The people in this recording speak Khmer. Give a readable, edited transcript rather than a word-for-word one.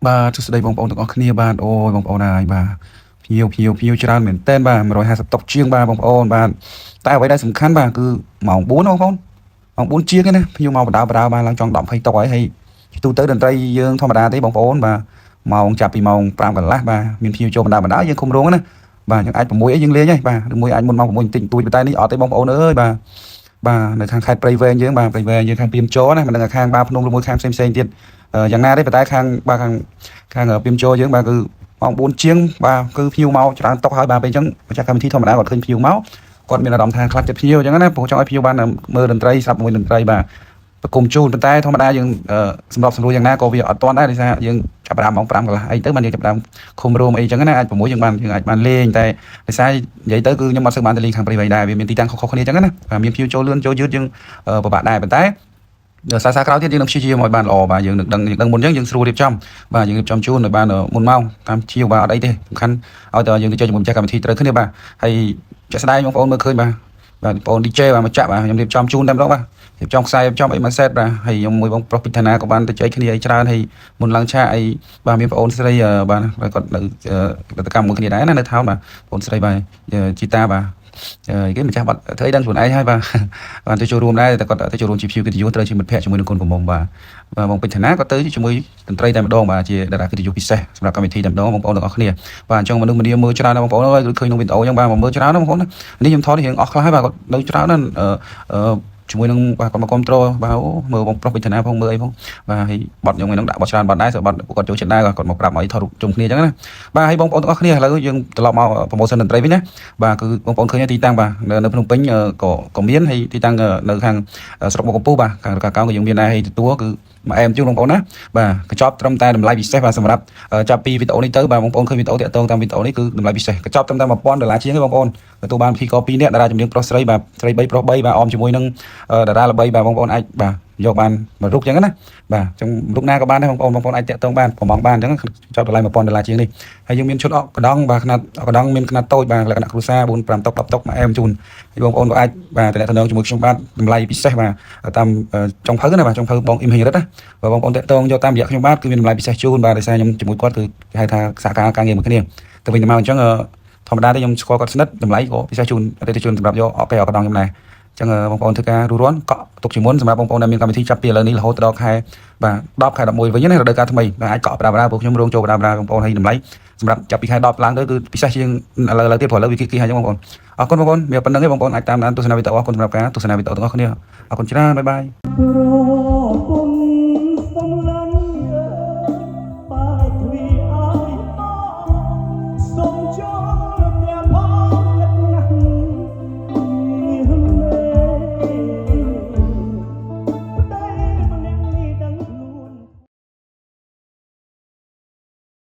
បាទសួស្តីបងប្អូនទាំងអស់គ្នាបាទអូយបងប្អូនហើយបាទភ្ញៀវភ្ញៀវភ្ញៀវច្រើនមែនតើបាទ150តុកជាងបាទបងប្អូនបាទតែអ្វីដែលសំខាន់បាទគឺម៉ោង4បងប្អូនម៉ោង4ជាងឯណាភ្ញៀវមកបដាបដាបាទឡើងចង់10 20តុកហើយហើយទូទៅតន្ត្រីយើងធម្មតាទេបងប្អូនបាទម៉ោងចាប់ពីម៉ោង5កន្លះបាទមានភ្ញៀវចូលបដាបដាយើងឃុំរោងណាបាទយើងអាច6អីយើងលេងហើយបាទឬមួយអាចមុនម៉ោង6បន្តិចបន្តួចតែនេះអត់ទេបងប្អូនអើយបាទបាទនៅខាងខេត្តព្រៃវែងយើងបាទព្រៃវែងយើងខាងពីមជណាមិនដឹងថាខាងបាភ្នំឬមួយខាងផ្សេងផ្សេងទៀតយ៉ាងណាទេប៉ុន្តែខាងបាទខាង ខាងពីមជយើងបាទគឺម៉ោង4ជាងបាទគឺភ្ញៀវមកច្រើនតុកហើយបាទពេលអញ្ចឹងម្ចាស់កម្មវិធីធម្មតាគាត់ឃើញភ្ញៀវមកគាត់មានអារម្មណ៍ថាខ្លាចចិត្តភ្ញៀវអញ្ចឹងណាព្រោះចង់ឲ្យភ្ញៀវបានមើលតន្ត្រីស្រាប់មួយតន្ត្រីបាទប្រគំជូនប៉ុន្តែធម្មតាយើងសម្របសម្រួលយ៉ាងណាក៏វាអត់ទាន់ដែរដោយសារយើងចាប់ផ្ដើមម៉ោង5កន្លះអីទៅបានយើងចាប់ផ្ដើមឃុំរោមអីអញ្ចឹងណាអាច6យើងបានយើងអាចបានលេងតែដោយសារនិយាយទៅគឺខ្ញុំអត់សូវបានទៅលេងខាងព្រៃវែងដែរវាមានទីតាំងខុសៗគ្នាអញ្ចឹងណាបាទមានភ្ញៀវចូលលឿនចូលយឺតយើងពិបាកដែរប៉ុន្តែ សារសារក្រោយទៀតយើងនឹងព្យាយាមឲ្យបានល្អបាទយើងនឹងដឹងយើងដឹងមុនអញ្ចឹងយើងស្រួលរៀបចំបាទយើងរៀបចំជូនឲ្យបានមុនម៉ោងតាមជាវបាទអត់អីទេសំខាន់ឲ្យតែយើងទៅជាមួយម្ចាស់កម្មវិធីត្រូវគ្នាបាទហើយជាក់ស្ដែងបងប្អូនមើលឃើញបាទបាទបងប្អូន DJ បាទមកចាក់បាទខ្ញុំរៀបចំជូនតែម្ដងបាទរៀបចំខ្សែរៀបចំអីមួយ set បាទហើយខ្ញុំមួយបងប្រុសពិធានាក៏បានទៅចែកគ្នាអីច្រើនហើយមុនឡើងឆាកអីបាទមានបងប្អូនស្រីបាទគាត់នៅកតកម្មមួយគ្នាដែរណានៅថោនបាទបងស្រីបាទជីតាបាទគេម្ចាស់បាត់ធ្វើអីដឹងខ្លួនឯងហើយបាទបានទៅចូលរួមដែរតែគាត់ទៅចូលរួមជាភ្ញៀវកិត្តិយសត្រូវជាមិត្តភ័ក្តិជាមួយនឹងកូនកំមុំបាទបាទបងពេជ្រឋានាក៏ទៅជាមួយតន្ត្រីតែម្ដងបាទជាតារាកិត្តិយសពិសេសសម្រាប់កម្មវិធីតែម្ដងបងប្អូនទាំងអស់គ្នាបាទអញ្ចឹងមនុស្សម្នាមើលច្រើនណាស់បងប្អូនអើយឃើញក្នុងវីដេអូអញ្ចឹងបាទមកមើលច្រើនណាស់បងប្អូននេះខ្ញុំថតរៀងអស់ខ្លះហើយបាទគាត់នៅច្រើនណាស់អឺជាមួយនឹងបាទគាត់មកគ្រប់ត្រូលបាទអូមើលបងប្រុសពេជ្រឋានាផងមើលអីផងបាទហើយបត់ខ្ញុំថ្ងៃហ្នឹងដាក់បត់ច្រើនបត់ដែរសម្បត្តិគាត់ចូលចិត្តដែរគាត់មកប្រាប់ឲ្យថតរូបជុំគ្នាអញ្ចឹងណាបាទហើយបងប្អូនទាំងអស់គ្នាឥឡូវយើងត្រឡប់មក promotion តន្ត្រីវិញណាបាទគឺបងប្អូនឃើញទីតាំងបាទនៅភ្នំពេញក៏ក៏មានហើយទីតាំងនៅខាងស្រុកមុខកំពូលបាទខាងកាកោក៏យើងមានដែរហើយទទួលគឺមកអែមជូនបងប្អូនណាបាទកញ្ចប់ត្រឹមតែតម្លៃពិសេសបាទសម្រាប់ចាប់ពីវីដេអូនេះទៅបាទបងប្អូនឃើញវីដេអូតាក់ទងតាមវីដេអូនេះគឺតម្លៃពិសេសកញ្ចប់ត្រឹមតែ1000ដុល្លារជាងទេបងប្អូនទទួលបានពិធីករ2នាក់តារាចម្រៀងប្រុសស្រីបាទស្រី3ប្រុស3បាទអមជាមួយនឹងតារាល្បីបាទបងប្អូនអាចបាទយកបានមួយរូបអញ្ចឹងណាបាទអញ្ចឹងរូបណាក៏បានដែរបងប្អូនបងប្អូនអាចតាក់ទងបានប្រម៉ងបានអញ្ចឹងចប់តម្លៃ1000ដុល្លារជាងនេះហើយយើងមានឈុតអកកដងបាទខ្នាតអកកដងមានខ្នាតតូចបាទលក្ខណៈគ្រួសារ4 5តុក10តុកមកអែមជូនហើយបងប្អូនក៏អាចបាទតំណែងជាមួយខ្ញុំបាទតម្លៃពិសេសបាទតាមចុងភៅណាបាទចុងភៅបងអ៊ីមហេងរិទ្ធណាបើបងប្អូនតាក់ទងយកតាមរយៈខ្ញុំបាទគឺមានតម្លៃពិសេសជូនបាទដោយសារខ្ញុំជាមួយគាត់គឺគេហៅថាសហការការងារមួយគ្នាទៅវិញទៅមកអញ្ចឹងធម្មតាទេខ្ញុំស្គាល់គាត់ស្និទ្ធតម្លៃក៏ពិសេសជូនអតិថិជនសម្រាប់យកអកកដងខ្ញុំដែរចឹងបងប្អូនធ្វើការរួសរាន់កក់ទុកជាមុនសម្រាប់បងប្អូនដែលមានកម្មវិធីចាប់ពីឥឡូវនេះរហូតដល់ខែបាទ10ខែ11វិញណារដូវកាលថ្មីបាទអាចកក់ប្រាប្រាពួកខ្ញុំរងចូលប្រាប្រាបងប្អូនហើយតម្លៃសម្រាប់ចាប់ពីខែ10ឡើងទៅគឺពិសេសជាងឥឡូវឥឡូវទៀតព្រោះឥឡូវវាគីគីហើយចឹងបងប្អូនអរគុណបងប្អូនមានប៉ុណ្្នឹងឯងបងប្អូនអាចតាមដានទស្សនាវីដេអូអរគុណសម្រាប់ការទស្សនាវីដេអូទាំងអស់គ្នាអរគុណច្រើន bye bye. ប្រ